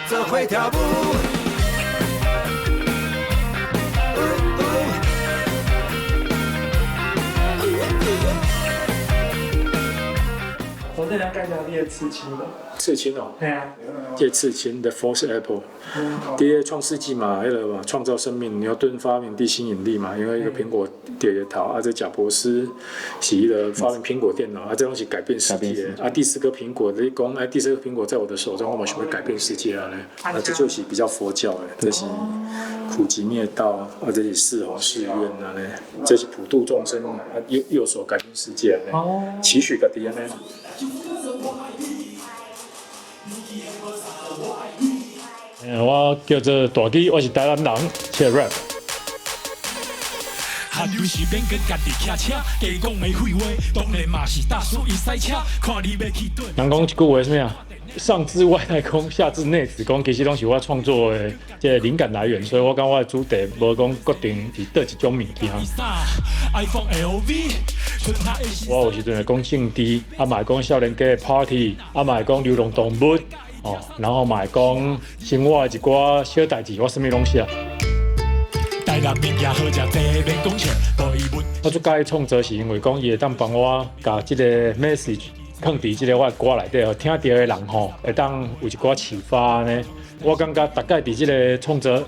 做伙跳舞。我这来介绍你的刺青无？刺青哦，嘿啊，这刺青 The Fourth Apple，伫个创世纪嘛，彼个嘛，创造生命，牛顿发明地心引力嘛，因为一个苹果跌个头，啊，这贾伯斯是彼个发明苹果电脑，啊，这拢是改变世界。啊，第四颗苹果，你讲，哎，第四颗苹果在我的手中，我嘛想欲改变世界啊咧。啊，这就是比较佛教的，这是苦集灭道，啊，这是四弘誓愿啊咧，這是普度眾生，啊，右手改變世界啊咧，期許家己按呢。我叫做大基，我是台南人，寫 rap。人講一句話啥物啊？上至外太空，下至內子宮，其實攏是我創作的這個靈感來源，所以我感覺我的主題無講固定是佗一種物件。我有時陣會講政治，啊嘛會講少年家的 party，啊嘛會講流浪動物，哦，然後嘛會講生活的一寡小代誌，我啥物攏寫。我最佮意創作是因為講伊會當幫我共這個 message 放佇這個我的歌內底，予聽著的人吼會當有一寡啟發呢。我感覺逐擺佇這個創作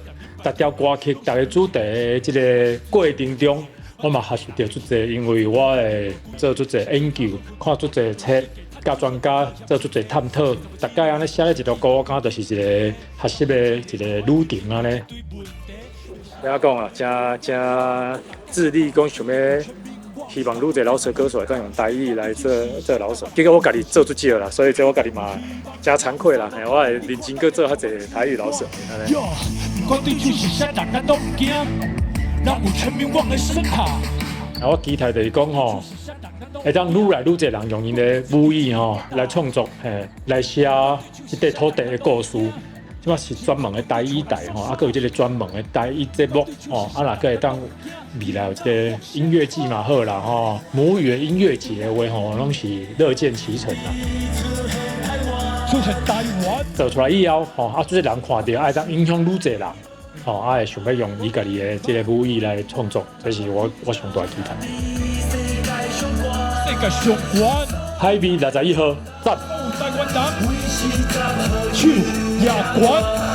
逐條歌曲、逐个主題的這個過程中，我嘛學習著足濟，因為我會做足濟研究，看足濟冊，佮專家做足濟探討，逐擺按呢寫咧一條歌，我感覺就是一個學習的一個旅程按呢。按怎講啊，誠誠致力講想欲希望愈濟饒舌歌手會當用台語來做做饒舌，結果我家己做足少啦，所以這我家己嘛誠慚愧啦，嘿，我會認真閣做較濟台語饒舌。啊，我期待就是講吼，會當愈來愈濟人用𪜶的母語吼來創作，嘿，來寫這塊土地的故事。這擺是專門的台語台吼，啊，閣有這個專門的台語節目吼，啊，若閣會當未來有這個音樂季嘛好啦吼，母語的音樂節的話吼，攏是樂見其成啦。做出來以後吼，啊，這些人看著，會當影響愈濟人，吼，啊，會想欲用伊家己的這個母語來創作，這是我上大期待。世界上懸，海味61號，讚。手也懸。